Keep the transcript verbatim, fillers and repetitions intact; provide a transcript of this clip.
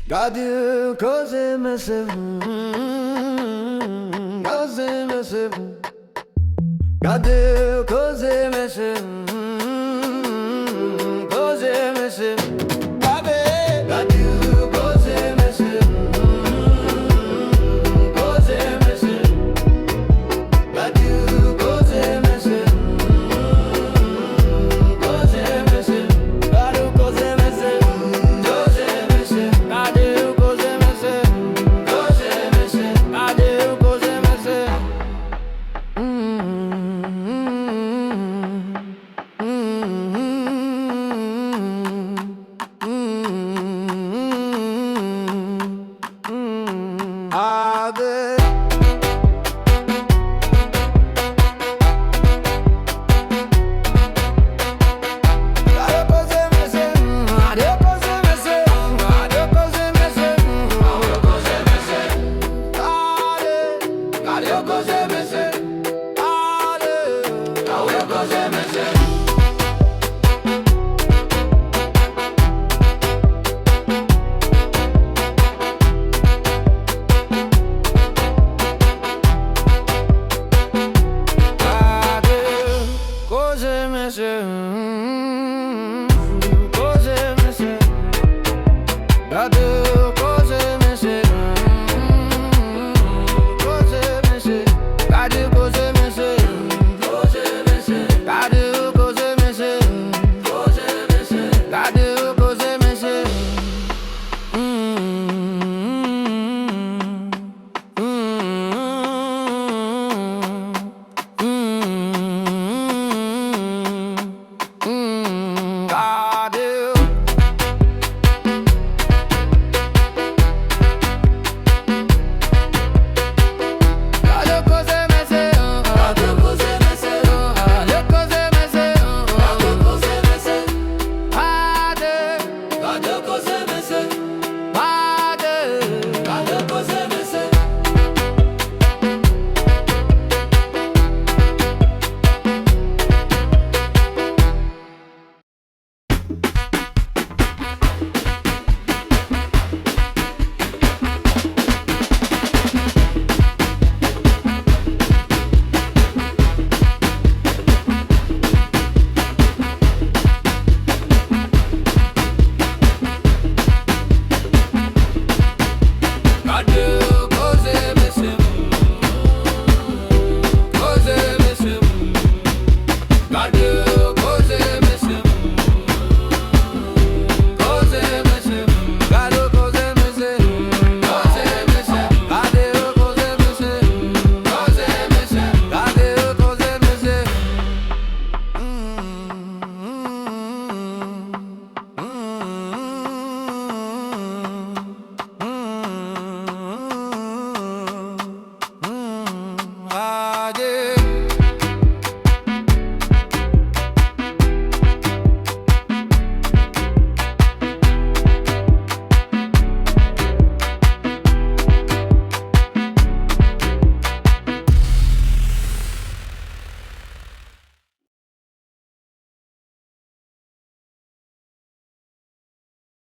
Gade koze mesye, koze mesye. Gade koze mesye, koze mesye. Gade, gade koze mesye, koze mesye. Gade koze mesye, koze mesye. Gade koze mesye, koze mesye. Gade koze mesye, koze mesye. Gade koze mesye, koze mesye. Gade koze mesye.